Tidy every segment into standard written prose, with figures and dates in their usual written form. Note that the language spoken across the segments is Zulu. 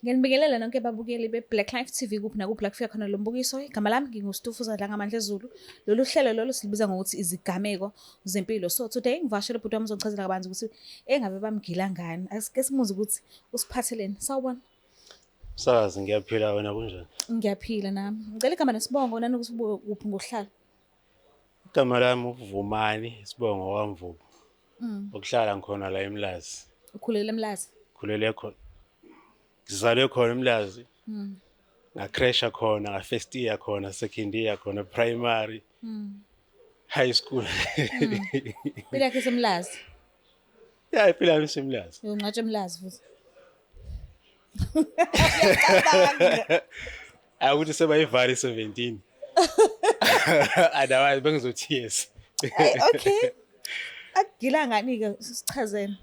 Ngiyanibingelela nonke babukeli be-Black Life TV kuphi nakuphi la kufika khona lo mbukiso. Igama lami nginguStufuza Dlangamandla Zulu. Lolu hlelo lolu silibiza ngokuthi izigameko zempilo. So today ngivakashele ubhuti wami uzongichazela kabanzi ukuthi engabe bamgila ngani. Asike simuze ukuthi usiphatheleni. Sawubona. Msakazi, ngiyaphila, wena kunjani? Ngiyaphila nami. Ngicela igama nesibongo nanokuthi ubuye kuphi ngokuhlala. Igama lami uVumani, isibongo kwaMvubu. Ukuhlala ngikhona la eMlazi. Ukhulele eMlazi. Khulele khona. Ngizalwe khona eMlazi. Ngacrasha khona, nga-first year khona, second year khona, primary, high school. Impilo yakhe iseMlazi. Yeah, impilo yami iseMlazi. Uyongcwatshwa eMlazi futhi. Akuthi sebayivala i-17. Otherwise bengizothi yes. Ay, okay. Akugila ngani ke, sichazele.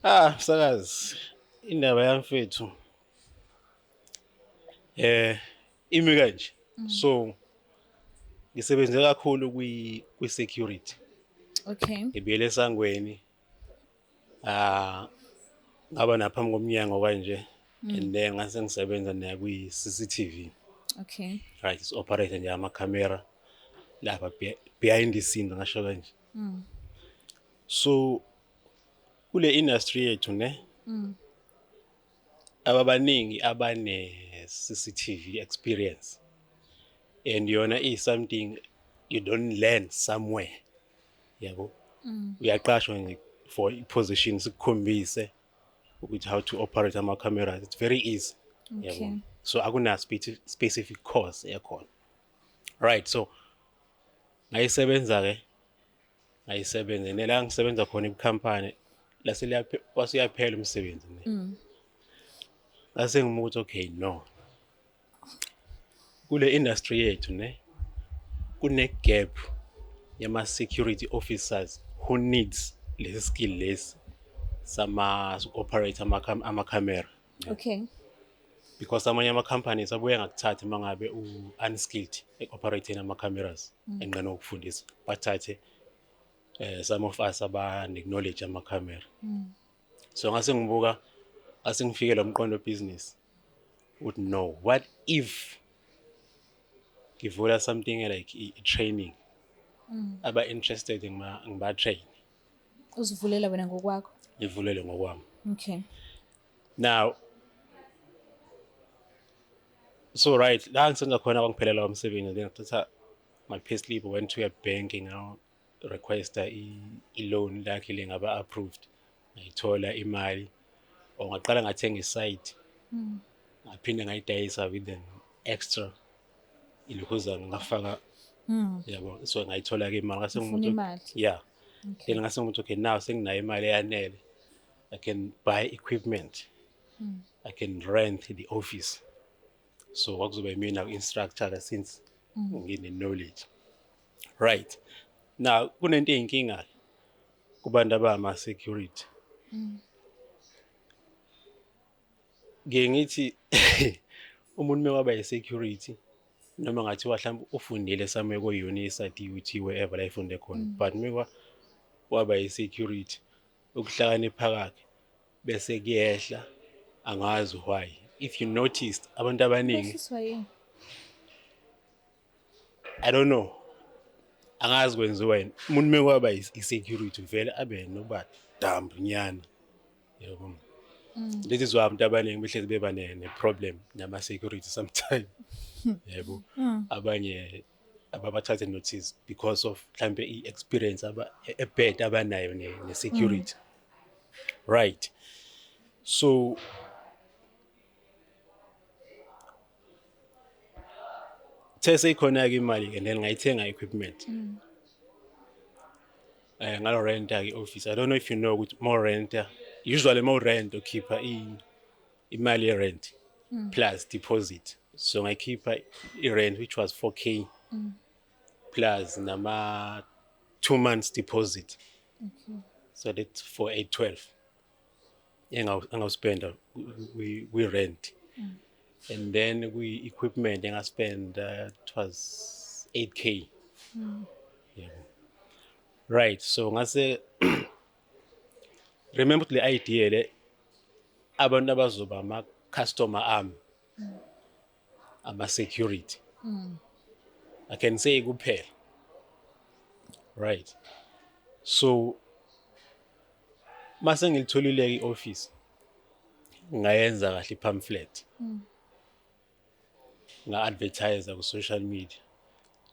Ah, msakazi, indaba yamfethu imi kanje. So ngisebenze kakhulu kwi security. Ngibuyele esangweni. Ah, ngaba naphambi komnyango kanje and then ngase ngisebenza naye kwi CCTV. Right, is operator nje ama camera lapha behind the scene, ngasho kanje. So kule industry yethu ne ababaningi abane CCTV experience and yona is something you don't learn somewhere, yabo. Uyaqashwa nje for i-position, sikukhombise ukuthi how to operate ama cameras, it's very easy, yabo. So akuna specific course ekhona, right? So ngayisebenza ke, ngayisebenza nela ngisebenza khona ikhampani lase wasuyaphela umsebenzi ne. Ngase ngimuthi okay, no, kule industry yethu ne kune gap yama security officers who needs lesi skill lesi sama operate ama camera because amanye ama companies abuye ngakuthatha uma ngabe u unskilled operating ama cameras, enqena ukufundisa, bathathe some of us abane knowledge ama camera. So ngase ngibuka, ngase ngifike lo mqondo business uthi no, what if ngivula something like i-training, aba interested ngiba train. Uzivulela wena ngokwakho. Ngivulele ngokwami. Now so right la ngisenza khona kwangiphelela umsebenzi, then ngathatha my payslip, went to a bank, ngaw requesta i-loan lakhe lengaba approved, ngayithola imali or ngaqala ngathenga isite, ngaphinde ngayidayisa with an extra ilokhuzana ngafaka, yabo. So ngayithola ke imali, ngase Ufuna ngimuntu imali. Yeah, then ngase ngithi okay, now senginayo imali eyanele, I can buy equipment, I can rent the office. So kwakuzoba yimina instructor since ngine knowledge. Right now kunento eyinkinga kubantu abama security. Ngiye ngithi umuntu mewaba yi-security, noma ngathiwa mhlawumbe ufundile somewhere ko-UNISA, DUT, wherever la efunde khona, but mekwa waba yi-security ukuhlakanipha kwakhe bese kuyehla. Angazi why. If you noticed, abantu abaningi Kwehliswa yini? I don't know, angazi kwenziwa yini. Umuntu mekwaba i-security vele abe nokuba dumb nyana, yabo. This is why abantu abaningi behlezi beba ne-problem nama-security sometime, yabo. Abanye ababathathe notice because of mhlambe i-experience aba ebad abanayo ne-security, right? So the seyikhona-ke imali and then ngayithenga equipment, ngalo renta ke office. I don't know if you know ukuthi more renta, usually more rent ukhipha imali ye rent plus deposit. So ngayikhipha i-rent, which was 4K, plus nama 2 months deposit. So that's for 812 engawuspenda kwi-rent and then kwi-equipment engaspenda it was 8K, yebo. Right, so ngase remember ukuthi le idea le Abantu abazoba ama-customer ami ama-security, I can say kuphela, right? So mase ngilitholile i-office, ngayenza kahle i-pamphlet, nga-advertise ku-social media.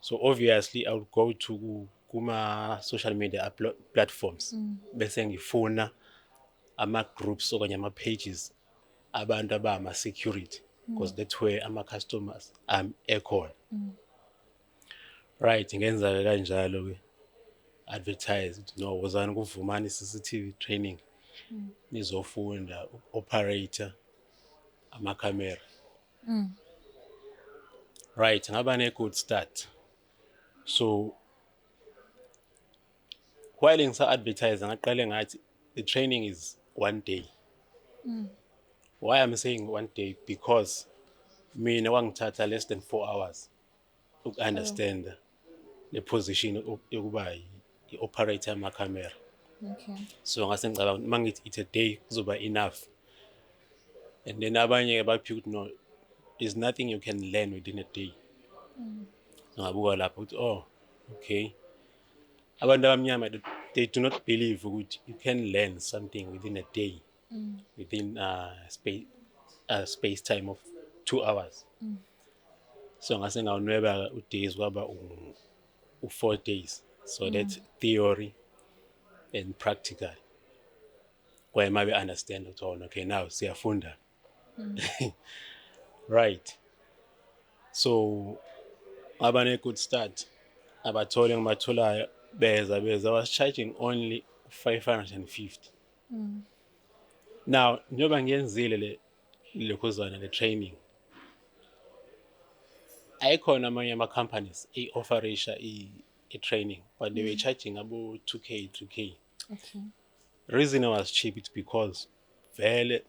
So obviously I would go to kuma-social media platforms bese ngifuna ama-groups okanye ama-pages abantu abama-security, because that's where ama-customers ami ekhona, right? Ngenza-ke kanjalo-ke, advertise ukuthi no, wozani kuVumani CCTV training, nizofunda uku-operate amakhamera, right? Ngaba ne-good start. So while ngisa-advertise, ngaqale ngathi the training is one day. Why I'm saying one day? Because mina kwangithatha less than 4 hours uku-understand le position yokuba i-operator yamakhamera. So ngase ngicabanga ukuthi uma ngithi it's a day, kuzoba enough. And then abanye-ke baphika ukuthi no, there's nothing you can learn within a day. Ngabuka lapho ukuthi oh, okay, abantu abamnyama, they do not believe ukuthi you can learn something within a day, within space time of 2 hours. So ngase ngawunweba u-days kwaba u-4 days, so that theory and practical kwaye mabe understand ukuthi oh, okay, now siyafunda, right? So ngaba ne-good start. Abathole ngibatholayo beza beza. I was charging only 550. Now njengoba ngiyenzile le lokhuzana le training, ayikhona amanye ama-companies i-offerisha i-training, but they were charging abo 2K, 3K. Reason I was cheap, it's because vele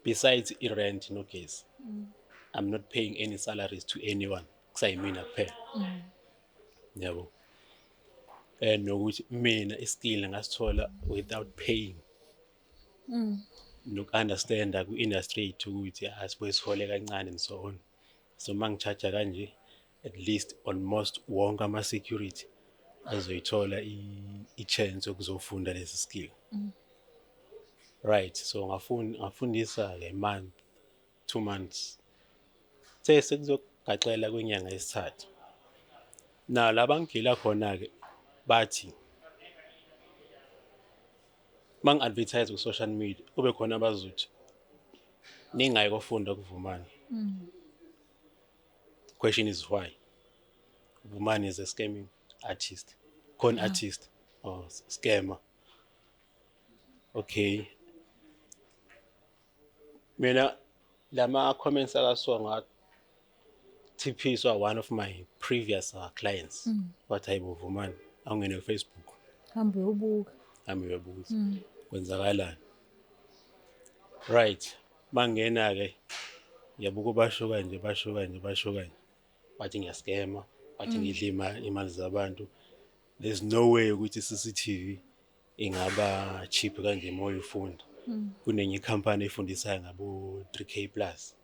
besides i-rent nogesi, I'm not paying any salaries to anyone, kusayimina kuphela, yabo, and nokuthi mina i-skill ngasithola without paying, noku-understanda kwi-industry yethu ukuthi asibuye sihole kancane and so on. So uma ngi-charge kanje, at least almost wonke ama-security azoyithola i-chance yokuzofunda lesi skill, right? So ngafundisa-ke month, 2 months, sekuzogaxela kwinyanga yesithathu. Na la bangigila khona-ke bathi mangi-advertise ku-social media, kube khona abazothi ningayi kofunda kuVumani. Question is why? Vumani is a scamming artist, con artist or scammer. Okay, mina lama comments akasuka ngathiphiswa one of my previous clients, wathi hayibo Vumani, awungene ku-Facebook. Hambe uyobuka. Hamba uyobuza kwenzakalani, right? Mangena-ke ngiyabuka, basho kanje, basho kanje, basho kanje, bathi ngiya-scama, bathi ngidla imali zabantu. There's no way ukuthi i-CCTV ingaba cheap kanje uma uyifunda, kunenye ikhampani efundisayo ngabo 3K plus,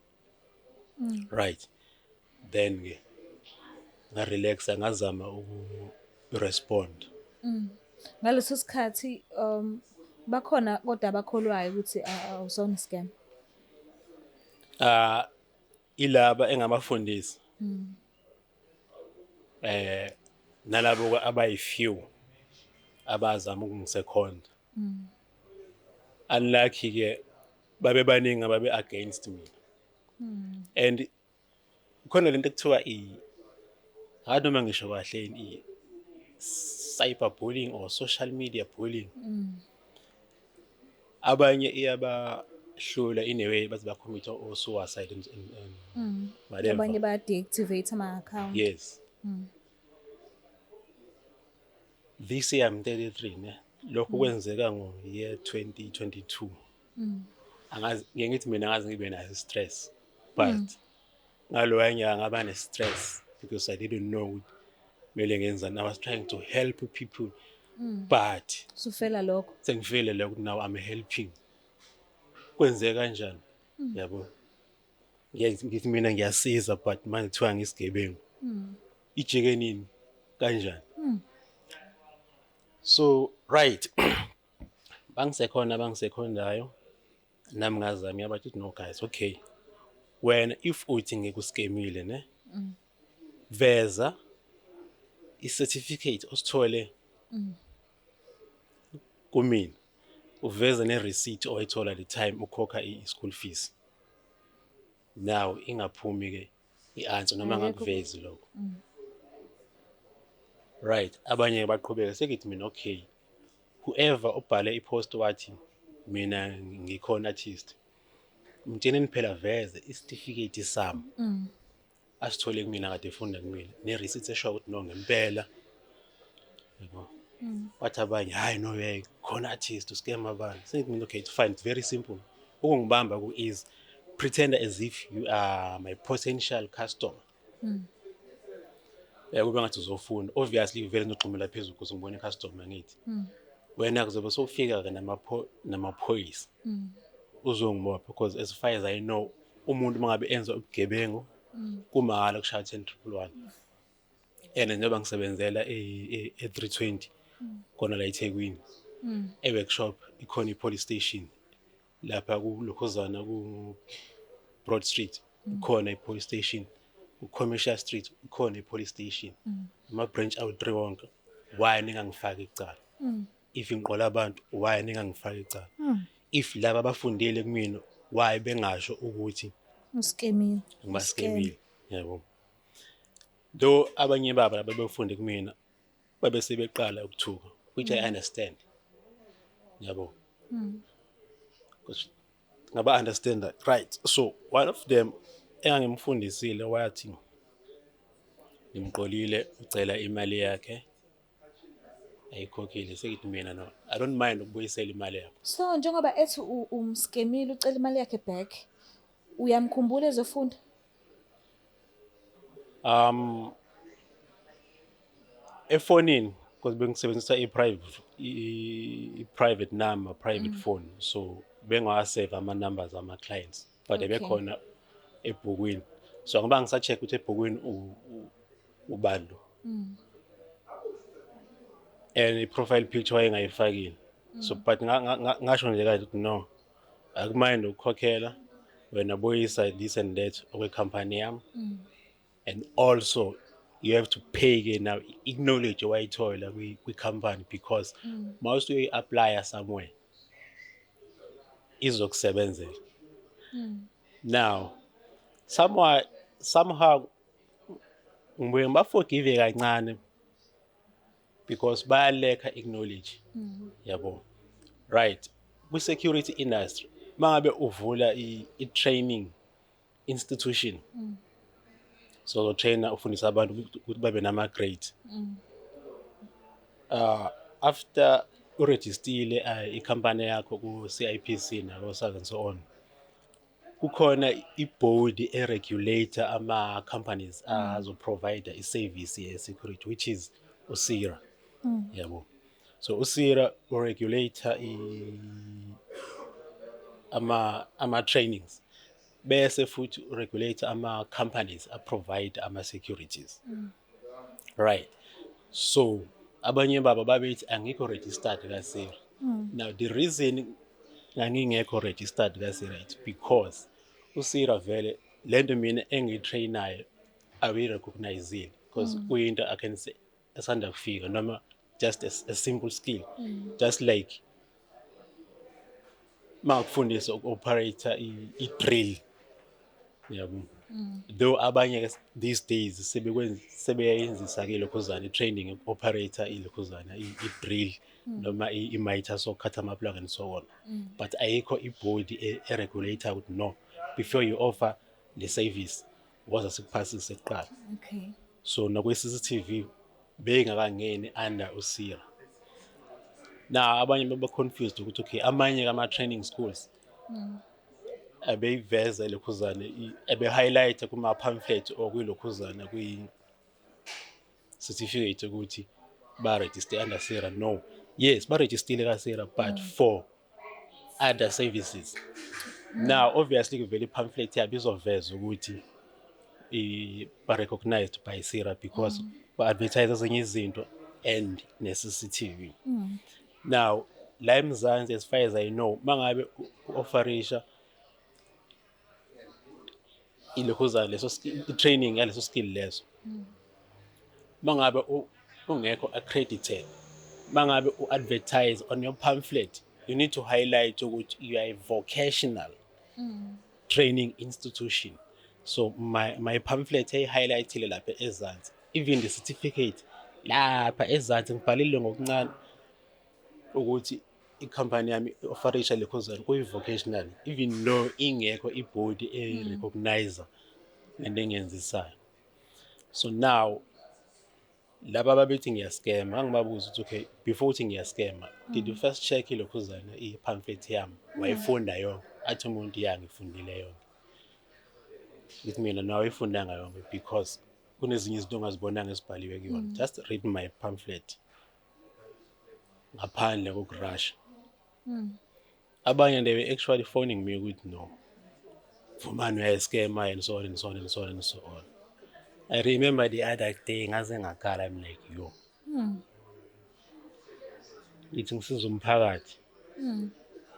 right? Then ke nga-relaxa, ngazama uku-respond. Ngaleso sikhathi bakhona kodwa abakholwayo ukuthi awusona scam? Ah, ilaba engabafundisa nalabo abayi-few abazama ukungisekhonda. Unlucky ke, babe baningi ababe against mina, and khona lento ekuthiwa i hayi noma ngisho kahle i cyber bullying or social media bullying. Abanye iyabahlula in a way, baze ba-commit o-suicide and whatever. Abanye baya-deactivate ama-account. Yes. This year I'm 33, ne? Lokhu kwenzeka ngo year 2022. Angazi, ngeke ngithi mina ngazi ngibe naso stress, but ngaloya nyaka ngaba ne stress because I didn't know ukuthi kumele ngenzani. I was trying to help people, but Sufela lokho. Sengifile lokho, now I'm helping. Kwenzeka kanjani, yabo? Ngithi mina ngiyasiza, but manje kuthiwa ngisigebengu. Ijike nini, kanjani? So right, bangisekhona, bangisekhondayo nami ngazama yabathi ukuthi, "No guys, okay, wena if uthi ngikuskemile ne, veza i-certificate osithole kumina, uveze ne-receipt owayithola the time ukhokha i-school fees." Now ingaphumi-ke i-answer noma Ayikho. Angakuvezi lokho. Right, abanye baqhubeka, sekithi mina, okay, whoever ubhale i-post wathi mina ngi-con artist, mtsheneni phela veze isitifiketi sami asithole kumina kade efunda kumina, ne-receipt eshoyo ukuthi no, ngempela, yabo. Bathi abanye, "Hayi no, hey, con artist, u-scam abantu." Sengithi mina, okay, it's fine, it's very simple ukungibamba, ku-easy. Pretend as if you are my potential customer, kube ngathi uzofunda. Obviously vele ngizogxumela phezulu ukuze ngibone i-customer. Ngithi wena kuzobe sowufika-ke namaphoyisa, uzongibopha, because as far as I know, umuntu uma ngabe enza ubugebengu kumahhala kushaya 10 111. And njengoba ngisebenzela e-320 khona la eThekwini, e-workshop ikhona i-police station lapha kulokhuzana ku-Broad Street, ikhona i-police station ku-Commercial Street, ikhona i-police station, ama-branch awu-three wonke. Why ningangifaki icala if ngiqola abantu? Why ningangifaki icala if laba abafundile kumina, why bengasho ukuthi Uskemile. ngibaskemile, yabo? Though abanye babo laba befunde kumina babe sebeqala ukuthuka, which I understand, yabo, because ngaba understand that, right? So one of them engangimfundisile wathi ngimqolile, ucela imali yakhe ayikhokhile. Sekithi mina, no, I don't mind ukubuyisela imali yakho. So njengoba ethi umskemile, ucela imali yakhe back, uyamkhumbula ezofunda? Efonini, because bengisebenzisa i-private number, private phone, so bengawasave ama-numbers ama-clients, but ebekhona ebhukwini. So ngoba ngisa-check ukuthi ebhukwini ubani lo, and i-profile picture wayengayifakile. So but ngasho nje kanje ukuthi, no, aku-mind ukukhokhela wena, buyisa this and that okwekhampani yami, and also you have to pay ke now i-knowledge owayithola kwi-company, because mawusuke uyi-apply somewhere izokusebenzela. Now somewhere, somehow ngibuye ngiba-forgive kancane because bayalekha i-knowledge, yabo. Right, kwi-security industry, mangabe uvula i-training institution, so uzo-trainer, ufundisa abantu ukuthi babe nama-grade, after urejistile ikhampani yakho ku-CIPC nako-SARS and so on, kukhona i-body e-regulate ama-companies azo-provide i-service ye-security, which is uPSIRA, yabo. So uPSIRA u-regulate ama-trainings, bese futhi u-regulate ama-companies a-provide ama-securities, right? So abanye babo babethi angikho registered kaPSIRA. Now the reason ngangingekho registered kaPSIRA, it's because uPSIRA vele lento mina engiyi-trainayo abayi-recognizile, because kuyinto I can say esanda kufika, noma just a simple skill, just like makufundisa uku-operate i-drill, yabo. Though abanye ke these days sebekwenza, sebeyayenzisa ke lokhuzana i-training uku-operate ilokhuzana i-drill noma i-miter saw, cut ama-plug and so on, but ayikho i-body e-regulate ukuthi no, before you offer le service, waza sikuphasise kuqala. So nakwi-CCTV bengakangeni under uPSIRA. Now abanye baba confused ukuthi okay, amanye ama-training schools abeyiveza lokhuzana, abe-highlight kuma-pamphlet or kwilokhuzana kwi-certificate ukuthi ba-register under PSIRA. No, yes, ba-registile ka-PSIRA, but for other services. Now obviously kuvele i-pamphlet yabo izoveza ukuthi ba-recognized by PSIRA because ba-advertise ezinye izinto and ne-CCTV. Now la eMzansi, as far as I know, mangabe u-offerisha ilokhuzana leso i-training yaleso skill leso, mangabe ungekho accredited, mangabe u-advertise on your pamphlet, you need to highlight ukuthi you are a vocational training institution. So my pamphlet eyi-highlightile lapha ezansi, even the certificate lapha ezansi ngibhalile ngokuncane ukuthi ikhampani yami i-offerisha lekhuzana kuyi-vocational, even though ingekho ibhodi e-recognizer lento engiyenzisayo. So now laba ababethi ngiya-scama, ngangibabuza ukuthi, okay, before uthi ngiya-scama, did you first check ilokhuzana i-pamphlet yami, wayifunda yonke? Athi umuntu, ya, ngifundile yonke. Ngithi mina, nawe uyifundanga yonke because kunezinye izinto ongazibonanga ezibhaliwe kuyona. Just read my pamphlet ngaphandle kokurasha. Abanye, they were actually phoning me ukuthi, no, Vumani uyayi-scama and so on and so on and so on and so on. I remember the other day ngaze ngakhala. I'm like, yo, ngithi ngisiza umphakathi.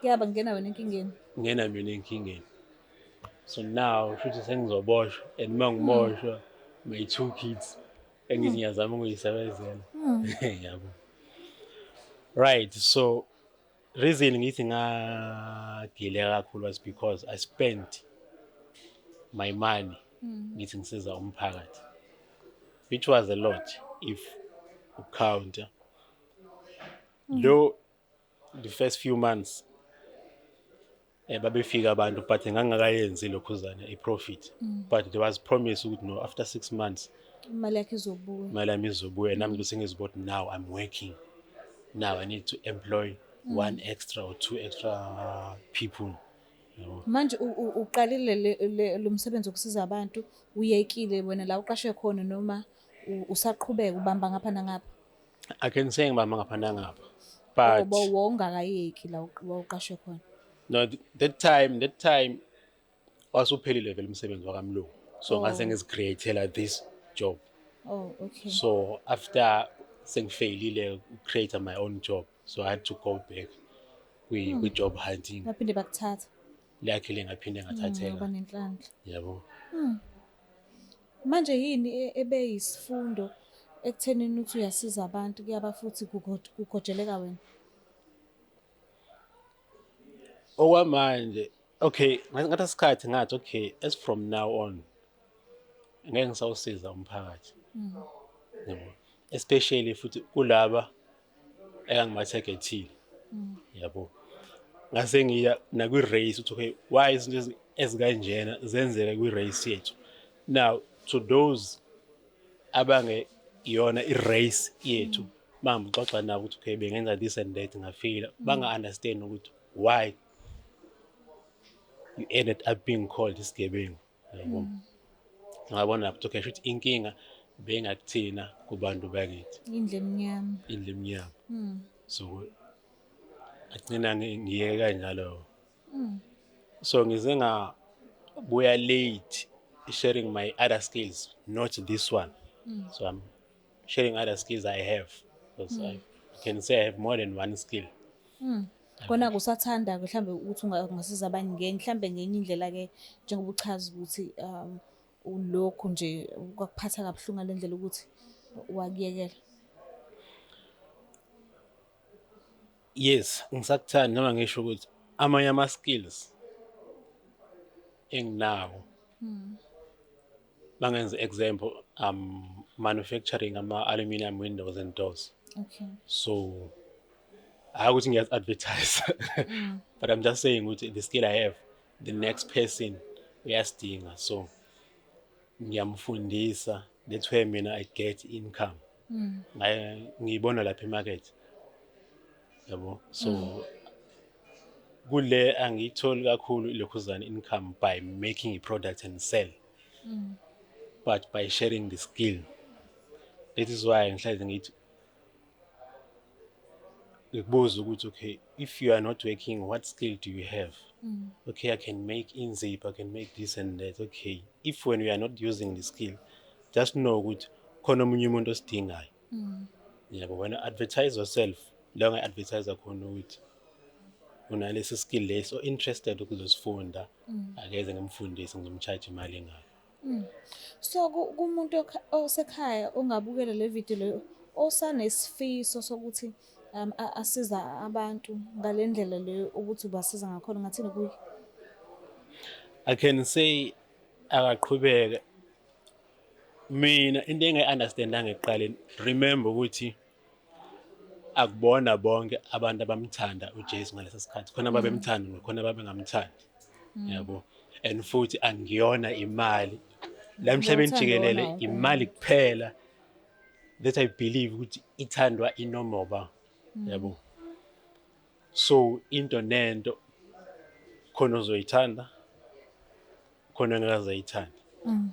Kuyaba ngena wena enkingeni. Ngena mina enkingeni. So now futhi sengizoboshwa, and uma ngiboshwa, my two kids engithi ngiyazama ukuyisebenzela, yabo. Right, so reason ngithi ngagileka kakhulu was because I spent my money ngithi ngisiza umphakathi, which was a lot if u-counter. Though the first few months babefika abantu, but ngangakayenzi lokhuzana i-profit, but there was promise ukuthi, no, after 6 months imali yakhe izobuya. Imali yami izobuya, nami ngibe sengizibona now I'm working, now I need to employ one extra or two extra people, yabo. Manje uqalile lo msebenzi wokusiza abantu, uyekile wena la uqashwe khona, noma usaqhubeka ubamba ngapha nangapha? I can say ngibamba ngapha nangapha, but Wawungakayeki la wawuqashwe khona? No, that time wasuphelile vele umsebenzi wakamlungu, so ngase ngizi-createla this job. Oh, okay. So after sengi-failile create my own job, so I had to go back kwi-job hunting. Baphinde bakuthatha? Luckily ngaphinde ngathatheka. Ngoba nenhlanhla. Yabo. Manje yini ebeyisifundo ekuthenini uthi uyasiza abantu, kuyaba futhi kugojeleka wena? Okwamanje, okay, ngathi isikhathi ngathi, okay, as from now on ngeke ngisawusiza umphakathi, yabo, especially futhi kulaba engangiba-targethile, yabo. Ngase ngiya nakwi-race ukuthi, okay, why izinto ezikanjena zenzeka kwi-race yethu? Now to those abangeyona i-race yethu, mangixoxa nabo ukuthi, okay, bengenza this and that, ngafika banga-understand ukuthi why you ended up being called isigebengu, yabo. Ngabona lapho ukuthi, okay, shuthi inkinga bengakuthina kubantu bakithi. Indlu emnyama. Indlu emnyama. So agcina ngiyeke kanjalo. So ngize ngabuya late sharing my other skills, not this one. So I'm sharing other skills I have because I can say I have more than one skill. Kona kusathanda mhlambe ukuthi ungasiza abanye mhlambe ngenye indlela ke, njengoba uchaza ukuthi ulokhu nje kwakuphatha kabuhlungu ngale ndlela ukuthi wakuyekela. Yes, ngisakuthanda, noma ngisho ukuthi amanye ama-skills enginawo, mangenza example, I'm manufacturing ama-aluminium windows and doors. So hayi ukuthi ngiyazi-advertise, but I'm just saying ukuthi the skill I have, the next person uyasidinga, so ngiyamfundisa. That's where mina I get income. Ngiyibona lapha emarket, yabo. So kule angiyitholi kakhulu ilokhuzana income by making a product and sell, but by sharing the skill. That is why ngihlale ngithi Ngikubuza ukuthi, okay, if you are not working, what skill do you have? Okay, I can make inzipho, I can make this and that. Okay, if when you are not using the skill, just know ukuthi khona omunye umuntu osidingayo, yabo. Wena advertise yourself la unga-advertise khona ukuthi unalesi skill lesi, o-interested ukuzosifunda akeze ngimfundise, ngizom-charge imali engaka. So kumuntu osekhaya ongabukela le video leyo, osanesifiso sokuthi asiza abantu ngale ndlela leyo ukuthi ubasiza ngakhona, ngathini kuye? I can say akaqhubeke. Mina into engayi-understandanga ekuqaleni, remember ukuthi akubona bonke abantu abamthanda uJesu ngalesa sikhathi. Khona ababemthanda, khona ababengamthandi, yabo. And futhi angiyona imali la emhlabeni Ngothando jikelele, onawo. imali kuphela that I believe ukuthi ithandwa inomoba, yabo. So into nento, khona ozoyithanda, khona engeke azayithanda,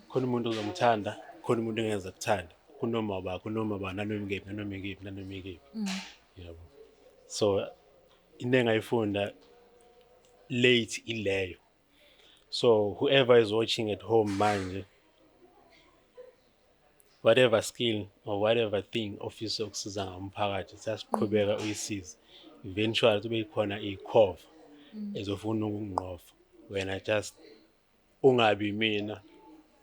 khona umuntu ozomthanda, khona umuntu engeke akuthanda, kunoma ba nanoma ikephi, nanoma ikephi, nanoma ikephi, yabo. So into engayifunda late ileyo. So whoever is watching at home manje, whatever skill or whatever thing ofisa ukusiza ngomphakathi, sasiqhubeka uyisize. Eventually kube khona ikhova ezofuna ukungqofa wena. Just ungabi mina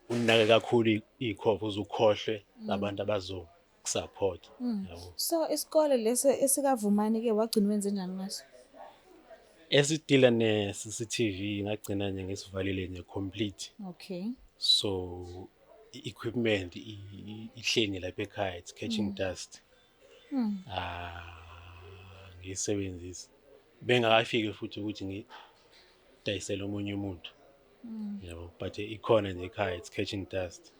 unake kakhulu ikhova uzukhohlwe abantu abazokusupport, yabo. So isikole lesi esikaVumani-ke, wagcina wenze njani ngaso? Esidila ne-CCTV, ngagcina nje ngisivalile nje complete. So i-equipment ihleli lapha ekhaya, it's catching dust. Ah, ngiyisebenzisa bengakafiki futhi ukuthi ngidayisele omunye umuntu, yabo, but ikhona nje ekhaya, it's catching dust.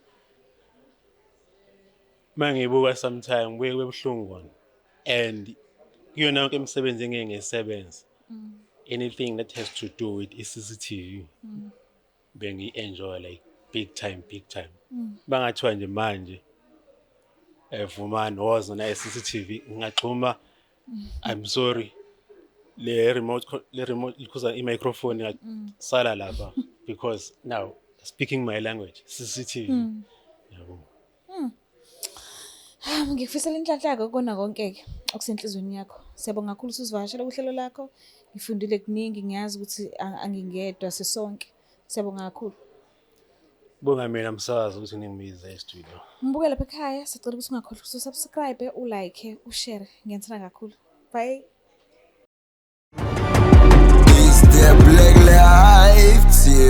Uma ngiyibuka sometime kuye kube buhlungu kona. And kuyona yonke imisebenzi engeke ngiyisebenze, anything that has to do with i-CCTV bengiyi-enjoy like big time, big time. Bangathiwa nje manje, "Vumani, woza na i-CCTV," ngingagxuma. I'm sorry, le remote le remote ikhuza i-microphone ingasala lapha because now speaking my language, CCTV, yabo. Ah, ngikufisela inhlanhla-ke kukona konke-ke okusenhliziyweni yakho. Siyabonga kakhulu usuzivakashela kuhlelo lakho. Ngifundile kuningi, ngiyazi ukuthi angingedwa, sisonke. Siyabonga kakhulu. Bonga mina msakazi ukuthi ningibize e-studio. Mbuke lapha ekhaya, sicela ukuthi ungakhohlwa ukuthi usubscribe, ulike, ushare. Ngiyathanda kakhulu. Bye. It's the Black Life TV.